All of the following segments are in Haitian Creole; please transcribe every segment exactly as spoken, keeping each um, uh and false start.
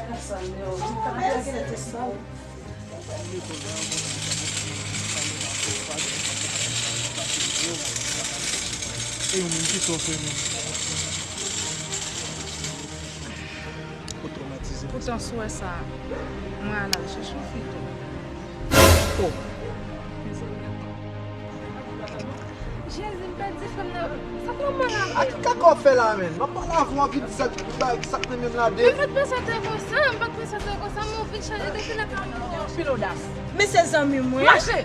E ou menm, kisa w fè menm? Ou twomatize. Poutan, si w wè sa, mwen al al chèche yon fi tou. Oh. Jezi, m pèdi frè m nan. Sa k nan mwen la? A ki kaka w ap fè la, menn? M ap pale avè w, w ap vin di sa k bay, sa k nan menm la de. M pa t panse w te konsa, m pa t panse w te konsa, men w vin chanje depi lè pa m wè w. Anpil odas. Men se zanmi mwen. Mache!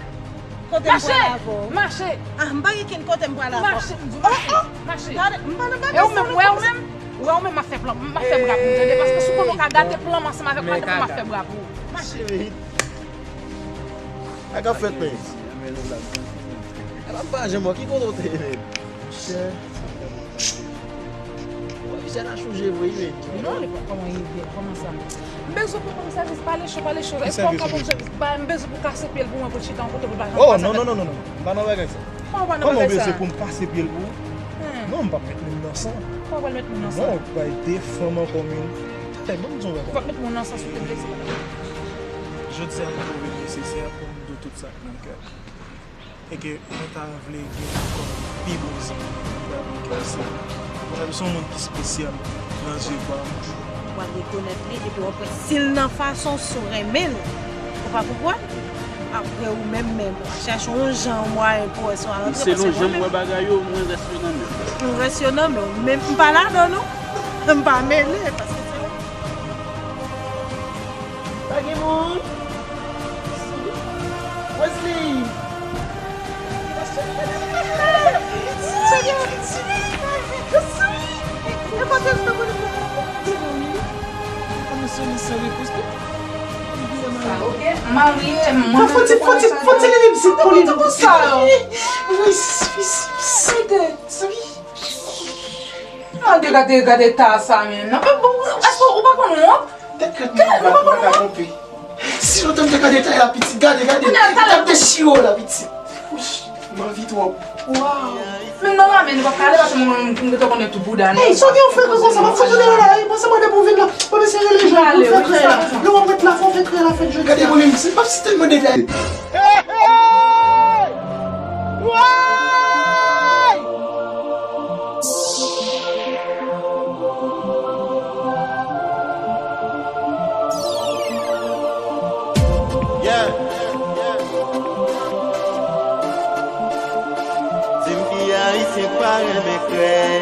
Kote m pral avè w? Mache! Ah, m pa gen kenn kote m pral avè w. Mache, m di w, mache! Oh, oh! Mache! Gade, m pa nan bagay sa. E ou menm, wè ou menm? Wè ou menm, m ap fè plan, m ap fè bra pou w, tande, paske si w konnen w ka gate plan m ansanm avèk madanm mwen, m ap fè bra pou ou. Mache! Cheri. Sa k ap fèt, men? E pa m pa janm wè ki kote w te ye, men. Monchè. Monchè, n a chanje vre wi, men. Non, li pa kòman ye byen, kòman sa? M bezwen pou kòm sèvis, pale cho, pale cho. Ki sèvis ou bezwen? M bezwen pou kase pye l pou mwen, pou l chita yon kote pou l pa janm pase. Oh, non, non, non, non, non. M pa nan bagay sa. Kòman w pa nan bagay sa? Kòman w bezwen pou m kase pye l pou ou? Hmm. Non, m p ap met men m nan san. Kòman w pral met men nan san? Non, bay de fanm ankò, men. Tèt, ban m di yon bagay. Ou p ap met men w nan san, souple, plezi. Jodi a, m twouve l nesesè pou m di w tout sa k nan kè m. E ke mwen ta vle gen l kòm pi bon zanmi nan lavi m, ke se, mwen se yon moun ki espesyal nan zye pa m. W ap rekonèt li, epi w ap wè si l nan fason, si w renmen l. Ou pa konprann? Apre ou menm, menm, w ap chèche yon jan, yon mwayen pou wè si w a rantre, paske mwen menm, selon jan m wè bagay yo, mwen rès yo nan men w. M rès yo nan men w, men m pa ladan, non. M pa mele, paske se yon Pa gen moun? Wesley! Fò ti, fò ti, fò ti li vin sit pou li. Wi, wi, wi. Mande gade, gade eta sa menm. Non, men bon, èske ou pa konn wont? Tèt krèt mwen, ou pa konn wont? Si lontan m te gade eta la pitit, gade, gade. Kounye a, talè. L t ap dechire w la pitit. Wi, m anvi twòp. Waw. Men non, la, men nou pa prale, paske mwen, mwen, mwen te konnen tout bouda, non. Ey, sa w gen yon frekans konsa, m ap fout ou deyò la, ey, panse mwen depi w vin la, mwen mesye rele jan pou fè krè la. Lè w ap ret la, fò w fè krè la fèt jodi a. Gade mwen menm, se p ap si tèlman detay. Hey, hey! Woy! Yeah. Di m ki Ayisyen k pa renmen krèy.